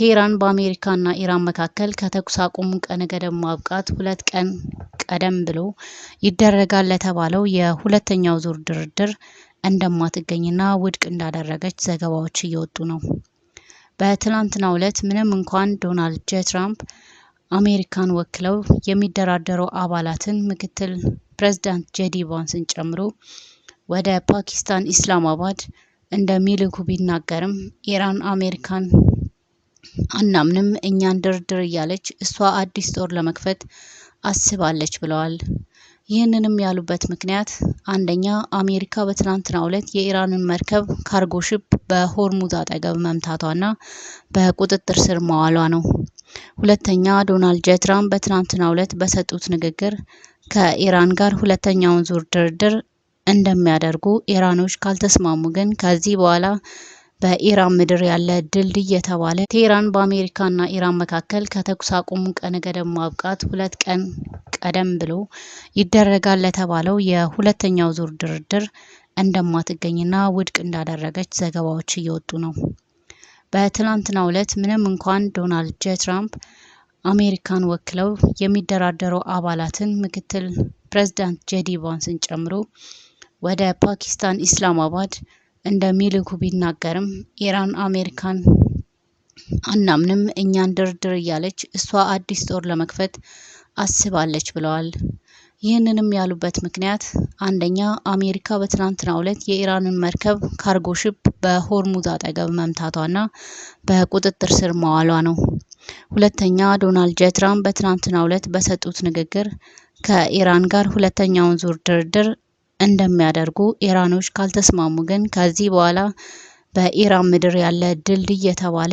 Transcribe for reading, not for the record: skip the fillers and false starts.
ቴህራን በአሜሪካና ኢራን መካከል ከተኩስ አቁሙ ቀነ ገደብ ማብቃት 2 ቀን ቀደም ብሎ ይደረጋል ለተባለው የሁለተኛው ዙር ድርድር እንደማትገኝና ውድቅ እንዳደረገች ዘገባዎች እየወጡ ነው። በትላንትናው ዕለት ምንም እንኳን ዶናልድ ጄ ትራምፕ አሜሪካን ወክለው የሚደራደሩ አባላትን ምክትል ፕሬዝዳንት ጄዲ ቫንስን ጨምሮ ወደ ፓኪስታን ኢስላማባድ እንደሚልኩ ቢናገርም፣ ኢራን አሜሪካን አናምንም፣ እኛን ድርድር እያለች እሷ አዲስ ጦር ለመክፈት አስባለች ብለዋል። ይህንንም ያሉበት ምክንያት አንደኛ፣ አሜሪካ በትናንትናው ዕለት የኢራንን መርከብ cargo ship በሆርሙዝ አጠገብ መምታቷና በቁጥጥር ስር ማዋሏ ነው። ሁለተኛ፣ ዶናልድ ጄ ትራምፕ በትናንትናው ዕለት በሰጡት ንግግር ከኢራን ጋር ሁለተኛውን ዙር ድርድር እንደሚያደርጉ፣ ኢራኖች ካልተስማሙ ግን ከዚህ በኋላ በኢራን ምድር ያለ ድልድይ የተባለ ቴህራን በአሜሪካና ኢራን መካከል ከተኩስ አቁሙ ቀነ ገደብ ማብቃት 2 ቀን ቀደም ብሎ ይደረጋል ለተባለው የሁለተኛው ዙር ድርድር እንደማትገኝና ውድቅ እንዳደረገች ዘገባዎች እየወጡ ነው። በትላንትናው ዕለት ምንም እንኳን ዶናልድ ጄ ትራምፕ አሜሪካን ወክለው የሚደራደሩ አባላትን ምክትል ፕሬዝዳንት ጄዲ ቫንስን ጨምሮ ወደ ፓኪስታን ኢስላማባድ እንደሚልኩ ቢናገርም፣ ኢራን አሜሪካን አናምንም፣ እኛን ድርድር እያለች እሷ አዲስ ጦር ለመክፈት አስባለች ብለዋል። ይህንንም ያሉበት ምክንያት አንደኛ፣ አሜሪካ በትናንትናው ዕለት የኢራንን መርከብ cargo ship በሆርሙዝ አጠገብ መምታቷና በቁጥጥር ስር ማዋሏ ነው። ሁለተኛ፣ ዶናልድ ጄ ትራምፕ በትናንትናው ዕለት በሰጡት ንግግር ከኢራን ጋር ሁለተኛውን ዙር ድርድር እንደሚያደርጉ፣ ኢራኖች ካልተስማሙ ግን ከዚህ በኋላ በኢራን ምድር ያለ ድልድይ የተባለ